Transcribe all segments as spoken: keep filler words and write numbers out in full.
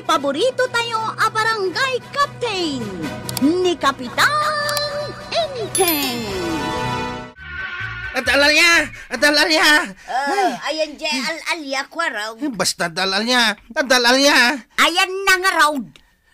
Paborito tayo a barangay captain, ni Kapitan Enteng. Adda al-alia! Adda al-alia! Ah, ay, ayan di al-alia, Kuarog. Basta adda al-alia! Adda al-alia! Ayan na nga raw.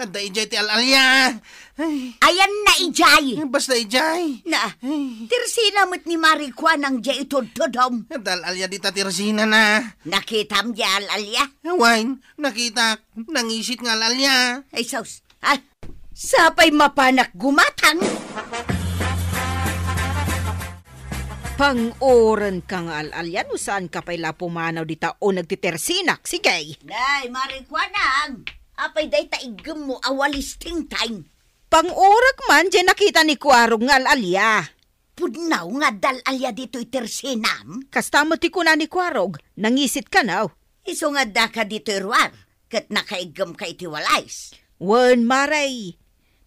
Adda idiay ti al-alia! Ay. Ayan na idiay. Basta idiay. Na, Ay. Tersina met ni Mari Kuanang diay itudtudom. Adda al-alia dita tersinana. Nakitam diay al-alia? Wen, nakitak. Nangisit nga al-alia. Ay, sus. Ah, sapay mapanak gumatang. Pang-urenka nga al-alia no saanka pay la pumanaw dita uneg ti tersinak. Sige. Nay, Mari Kuanang. Apay dayta iggemmo a walis tingtang? Pang-urek man diay nakita ni Kuarog nga al-alia. Pudno nga adda al-alia ditoy tersinam? Kasta met ti kuna ni Kuarog, nangisit kano. Isu nga addaka ditoy ruar, ket nakaiggemka iti walis. Wen, Mari.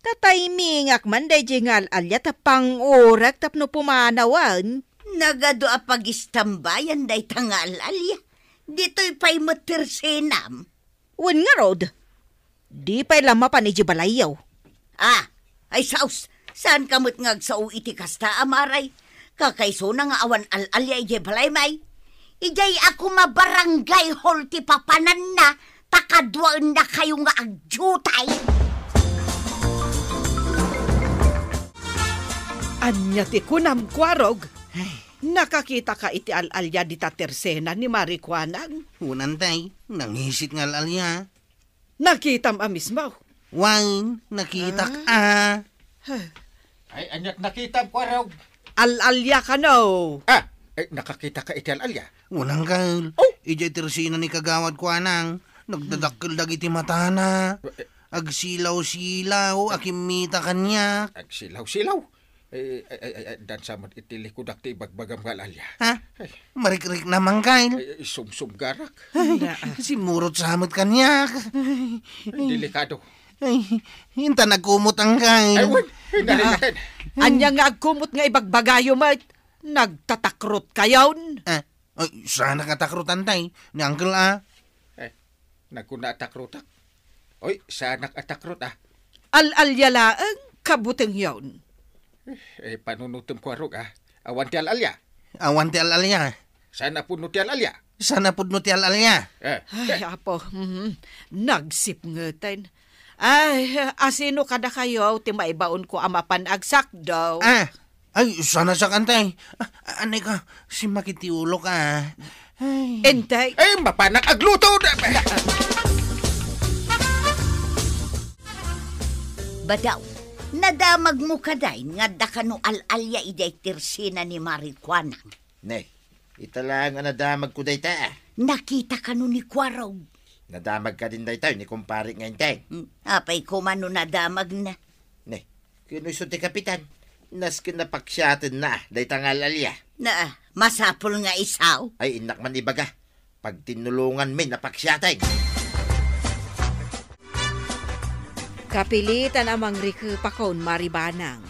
Tataymingak man daydiay nga al-alia ta pang-urek tapno pumanawen. Nagadu a pagistambayan dayta nga al-alia. Ditoy pay met tersinam? Wen ngarud, di pay la mapan idiay balayyo. Ah, ay sus, saanka met nga agsao iti kasta a Mari? Kakaisuna nga awan al-alia idiay balaymi. Idiay a koma barangay hall ti papananna, ta kaduaennakayo nga agdiutay. Ania ti kunam, Kuarog? Ay. Nakakitaka iti al-alia dita tersena ni Mari Kuanang? Wen, Tay, nangisit nga al-alia. Nakitam a mismo? Wen, nakitak a. Ah. Ay, aniak nakitam, Kuarog? Al-alia kano? Ah, ay, nakakitaka iti al-alia? Wen, Uncle. Oh! Idiay tersena ni Kagawad Kuanang, nagdadakkel dagiti matana. Eh, eh. Agsilaw-silaw a kimmita kaniak. Agsilaw-silaw? Eh, ay, ay, ay, ay, dansa met iti likudak ti ibagbagam nga al-alia. Ha? Ay. Marikriknam, Uncle. Ay, ay, sumsumgarak. Ay, simurot sa met kaniak. Ay, delikado. Ay, inta nagkumot, Uncle. Ay, wen, ay, narigaten. Ania nga agkumot nga ibagbagayo met? Nagtatakrotka? Ah, ay, saanak a takrotan, Tay, ni Uncle a. Eh, nagkuna a takrotak. Oy, saanak a takrot, ah. Al-alia laeng, kabutengyon. Eh, panunotem, Kuarog, ah. Awan ti al-alia. Awan ti al-alia. Saan a pudno ti al-alia? Saan a pudno ti al-alia? Eh, Ay, eh. Apo, mhm. Nagsipngeten. Ay, asino kadakayo ti maibaonko a mapan agsakdaw? Ah, ay, saan a sakan, Tay. Ah, anay ka, simmakit ti ulok, ah. Ay. Entay. Eh, mapanak agluto! Badaw, nadamagmo kadi nga adda kano al-alia idiay tersena ni Mari Kuanang? Ne, ita laeng a nadamagko dayta, ah. Nakita kano ni Kuarog? Nadamag kadin dayta ni kumpare nga Enteng. Hmm, apay koma no nadamagna? Ne, ken no isu ti kapitan, nasken napaksiatenna dayta nga al-alia. Na, masapul nga isu. Ay, innak man ibaga. Pagtinnulonganmin a paksiaten. Kapilitan a mangrikepakon, Mari Banang.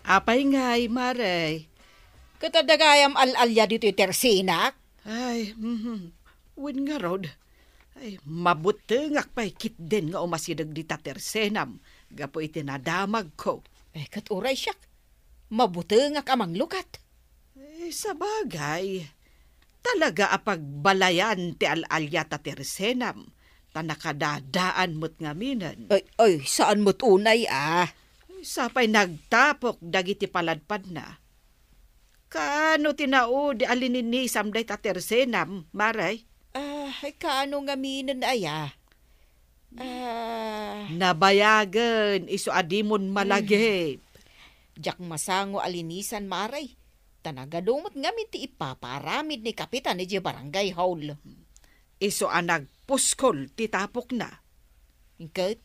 Apay ngay, Mari? Ket adda gayam al-alia ditoy tersenak? Ay, mhm. Wen ngarud. Ay, mabutengak pay ketdin nga umasideg dita tersenam gapu iti nadamagko. Eh, ket uray siak, mabutengak a manglukat. Eh, sabagay, talaga a pagbalayan ti al-alia ta tersenam, ta nakadadaan met ngaminen. Ay, ay, saan met unay, ah? Sapay nagtapok dagiti paladpadna. Kaano ti naudi a lininisam dayta tersenam, Mari? Ah, ay, kaano ngaminen aya? Ah. Nabayagen isu a dimon malagip. Diak masango a linisan, Mari. Ta nagadu met ngamin ti ipapaaramid ni Kapitan idiay barangay hall. Isu a nagpuskol ti tapokna. Ket,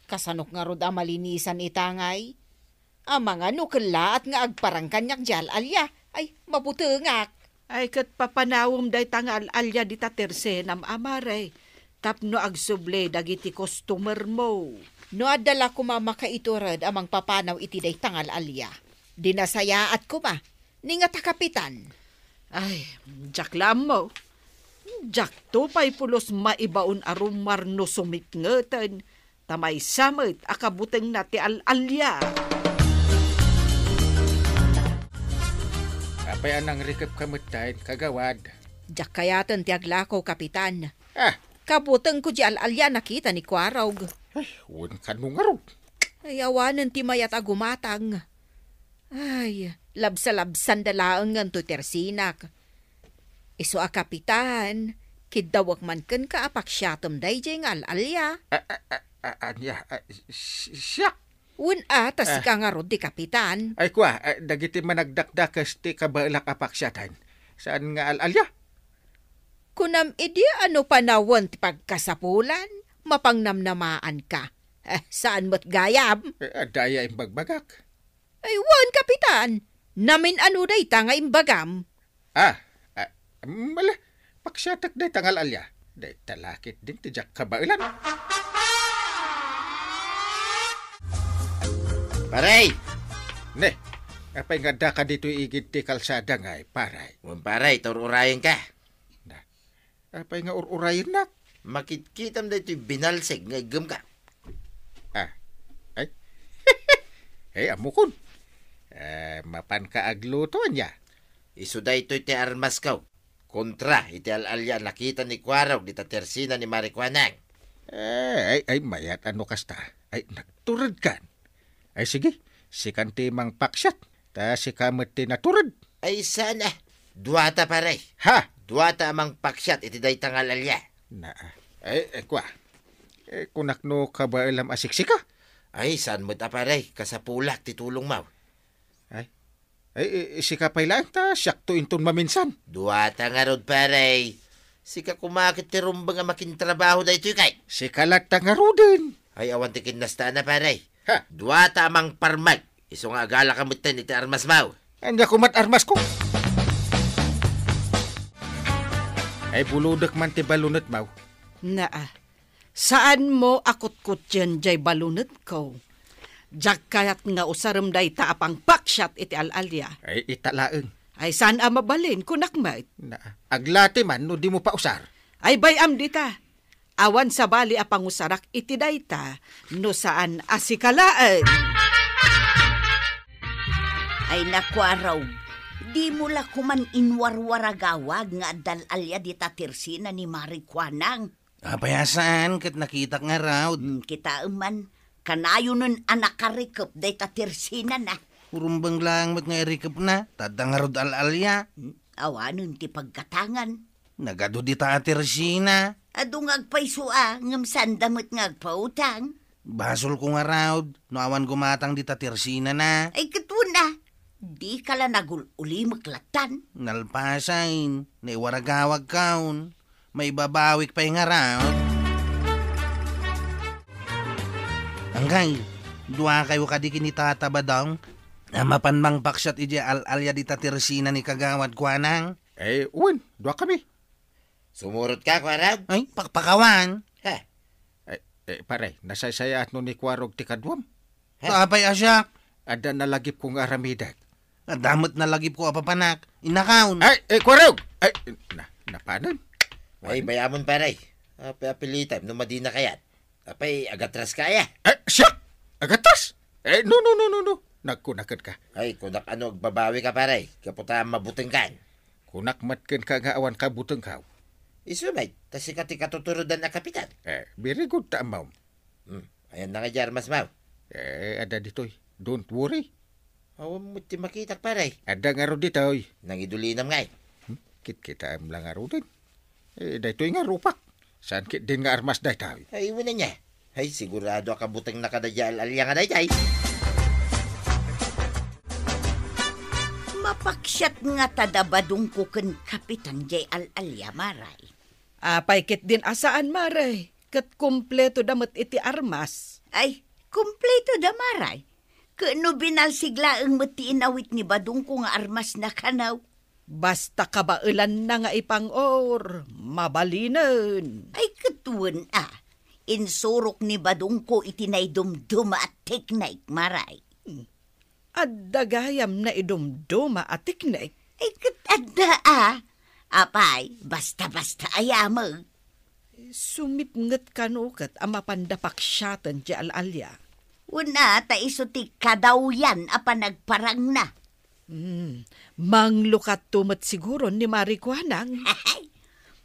kasanok ngarud a malinisan ita ngay? Amangan no kellaat nga agparang kaniak diay al-alia. Ay, mabutengak. Ay, ket papanawem dayta nga al-alia dita tersenam a, Mari, tapno agsubli dagiti customermo. No adda la koma makaitured a mangpapanaw iti dayta nga al-alia, di nasayaat koma, ni nga ta kapitan. Ay, diak la ammo. Diakto pay pulos maibaon a rumar no sumikngeten, ta maysa met a kabutengna ti al-alia. Apay a nangrikepka metten, kagawad? Diak kayaten ti aglako, Kapitan. Ah. Kabutengko di al-alia a nakita ni Kuarog. Ay, wen kano ngarud. Ay, awanen ti mayat a gumatang. Ay, labsalabsanda laengen toy tersinak. Isu a, Kapitan, kiddawek man kenka a paksiatem daydiay nga al-alia. A, a, a, a, ania? A, si-, siak? Wen a, ta Ah. sika ngarud ti kapitan. Ay, kua, a, dagiti managdakdakes ti kabaelak a paksiaten. Saan nga al-alia? Kunam idi a no panawen ti pagkasapulan, mapangnamnamaanka. Eh, saan met gayam? Eh, adda aya imbagbagak? Ay, wen, Kapitan. Namin-ano dayta nga imbagam? Ah, ah, mala, paksiatek dayta nga al-alia. Dayta la ketdin ti diak kabaelan. Paray! Ne, apay nga addaka ditoy igid ti kalsada ngay, paray? Wen, paray, ta ur-urayenka. Na, apay nga ur-urayennak? Makitkitam daytoy binalsig nga iggemka. Ah, ay. Ay, ammokon. Eh, mapanka agluto, ania? Isu daytoy ti armasko kontra iti al-alia a nakita ni Kuarog dita tersina ni Mari Kuanang. Eh, ay, ay, mayat a no kasta. Ay, nagturedkan. Ay, sige, sikan ti mangpaksiat. Ta sika met ti natured. Ay, saan a. Duata, paray. Ha? Duata a mangpaksiat iti dayta nga al-alia. Na, ay, eh, kua. Eh, kunak no kabaelam a siksika? Ay, saan met a, paray. Kasapulak ti tulongmo. Ay, ay, eh, sika pay laeng ta siakto inton maminsan. Duata ngarud, paray. Sika koma ket ti rumbeng a makintrabaho daytoy kay. Sika latta ngaruden. Ay, awan ti kinnastaanna, paray. Ha? Duata a mangparmek. Isu nga agalaka metten iti armasmo. Ania komat armasko? Ay, bulodek man ti balunetmo. Naa, saanmo a kutkuttien jay balunetko. Diak kayat nga usarem dayta a pangpaksiat iti al-alia. Ay, ita laeng. Ay, saan a mabalin, kunak met. Na, aglati man no dimo pausar. Ay, bay-am dita. Awan sabali a pangusarak iti dayta, no saan a sika laeng. Ay, nakuaraw, dimo la koman inwarwaragawag nga adda al-alia dita tersina ni Mari Kuanang. Apay a saan ket nakitak ngarud. Hmm, kitaem man, kanayonen a nakarikep dayta tersinana. Urumbeng laeng met nga irikepna, ta adda ngarud al-alia. Hmm, awanen ti paggatangan. Nagadu dita a tersina. Adu nga agpayso a, ngem saanda met nga agpautang. Basolko ngarud, no awan gumatang dita tersinana. Ay, ket wen a, dika la nagul-ulimek lattan. Nalpasen, naiwaragawagkon. Maibabawik pay ngarud. Angkay, duakayo kadi ken ni Tata Badong a mapan mangpaksiat idiay al-alia dita tersina ni Kagawad Kuanang? Eh, wen, duakami. Sumurotka, Kuarog? Ay, pakpakawan. Ha? Eh, eh, pare, nasaysayaat no ni Kuarog ti kaduam? Ha? Apay a siak? Adda nalagipko nga aramidek. Adda met nalagipko a papanak. Innakon. Ay, eh, Kuarog! Ay, na, napanen. Ay, bayamon, pare. Apay a pilitem no madina kayat? Apay, agatraska aya? Eh, siak! Agatras? Eh, no, no, no, no, no. Nagkunaken ka. Ay, kunak no agbabawika, pare. Gapu ta mabutengkan. Kunak met kenka nga awan kabutengkaw. Isu met, ta sika ti katuturodan a kapitan. Eh, very good ta ammom. Hmm, ayanna nga di armasmo? Eh, adda ditoy. Don't worry. Awan met ti makitak, pare. Adda ngarud ditoy. Nangidulinam ngay. Hmm? Kitkitaem la ngaruden. Eh, daytoy nga rupak. Saan ketdin nga armas daytoy? Ay, wen ania. Ay, sigurado a kabutengna kada diay al-alia nga daydiay. Mapaksiat ngata da Badongko ken Kapitan diay al-alia, Maray. Apay ketdin a saan, Maray? Ket kumpleto da met iti armas. Ay, kumpleto da, Maray. Ket no binalsig laeng met ti inawit ni Badongko nga armasna kano. Basta kabaelanna nga ipang-or, mabalinen. Ay, ket wen a, insurok ni Badongko iti naidumduma a teknik, Maray. Hmm. Adda gayam naidumduma a teknik? Ay, ket adda a. Apay, basta-basta a yameng. Sumipnget kano ket a mapanda paksiaten ti al-alia. Una, ta isu ti kadawyan a panagparangna. Hmm, manglukato met siguro ni Mari Kuanang.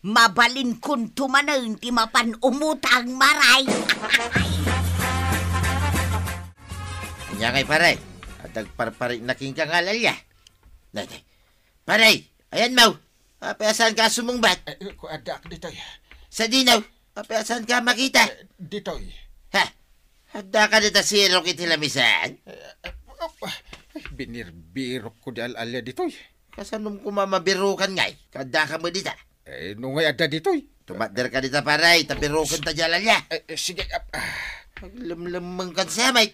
Mabalinkonto manen ti mapan umutang, Maray. Ania ngay, pare? Adda agparparikna kenka nga al-alia. Nay, nay. Pare, ayanmo. Apay a saanka a sumungbat? Eh, ku-, addaak ditoy. Sadino? Apay a saanka a makita? Eh, ditoy. Ha? Addaka dita sirok iti lamisan? Eh, eh, oh, ah, eh, binirbirokko di al-alia ditoy. Kasanom koma mabirokan ngay? Addaka met dita? Eh, no ngay adda ditoy? Tumakderka dita, pare, ta birokenta di al-alia. Eh, eh, sige, ap-, ah. Aglemlemmengkan sa met.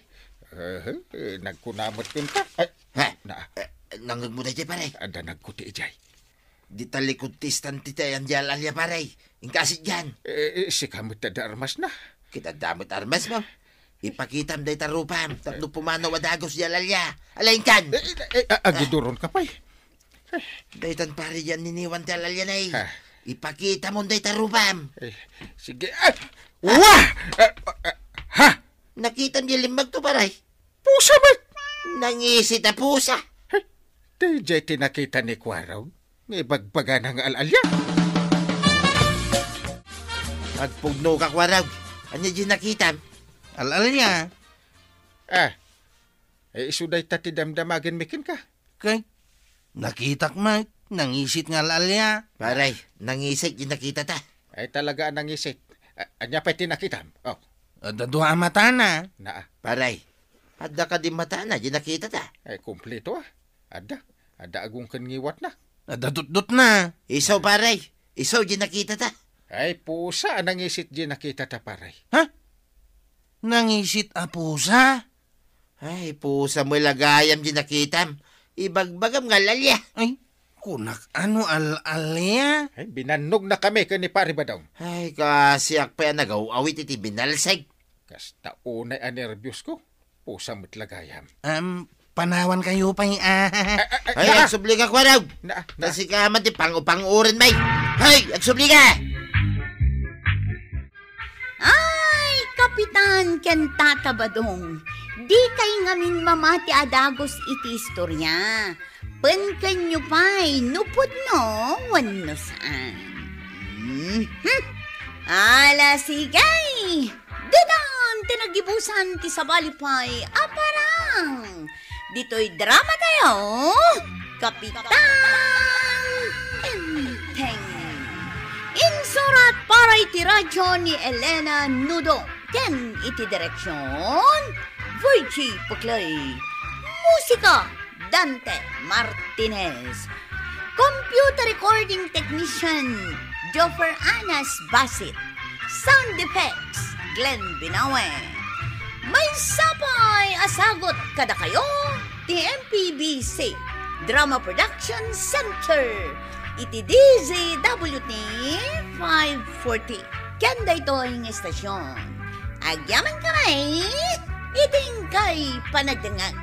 Eh, eh, nagkuna met kenka. Ay, Ha? Na. Eh, nangngegmo daytoy, pare? Adda nagkuti idiay. Dita likod ti istante ti ayan di al-alia, pare. Inka sadiay. Eh, eh, sika met adda armasna. Ket adda met armasmo. Ipakitam dayta rupam tapno pumanaw a dagus di al-alia. Ala, inkan. Eh, eh, eh, a-, agiduronka pay. Daytan, pare, diay niniwan ti al-alia, nay. Ha? Ipakitamon dayta rupam. Eh, sige. Ah! Wah! Ah, ah, ah, ha? Nakitam diay limmagto, pare? Pusa met! Nangisit a pusa. Hey, daydiay ti nakita ni Kuarog nga ibagbagana nga al-alia. Agpugnoka, Kuarog. Ania diay nakitam? Al-alia. Ah, eh, isu dayta ti damdamagenmi kenka. Kay, nakitak met, nangisit nga al-alia. Pare, nangisit diay nakitata. Ay, talaga a nangisit. A-, ania pay ti nakitam? Oh. Adda dua a matana. Naa. Pare, adda kadi matana diay nakitata? Ay, kompleto, ah. Adda. Adda agong ken ngiwatna. Adda dutdotna. Isu, pare. Isu diay nakitata. Ay, pusa a nangisit diay nakitata, pare. Ha? Nangisit a pusa? Ay, pusa met la gayam diay nakitam. Ibagbagam nga al-alia. Ay, kunak, ano al-alia? Ay, binannogna kami ken ni Pare Badong. Ay, kasiak pay a nagaw-awit iti binalseg. Kasta unay a nerbios ko. Pusa met la gayam. Am, panawan kayo pay, ah. Ay, ay, ay, Ay, na! Agsubli ka, Kuarog. Na, na. Ta sika man ti pang-upang-uren, bay. Hay, agsubli ka! Ay, Kapitan ken Tata Badong, dikay ngamin mamati a dagus iti istoria. Penkenyo pay no pudno wenno saan. Mhm. Ala, sige! Ditan ti nagibusan ti sabali pay a parang. Ditoy drama tayo, Kapitan Enteng. Insurat para iti radyo ni Elena Nudo ken iti direksyon, Virgie Puclay. Musika, Dante Martinez. Computer recording technician, Joffer Anas Basit. Sound effects, Glenn Binawe. Maysa pay a sagut kadakayo ti M P B C Drama Production Center iti D Z W T five forty. Ken daytoy nga istasyon, agyamankami iti inkay panagdengngeg.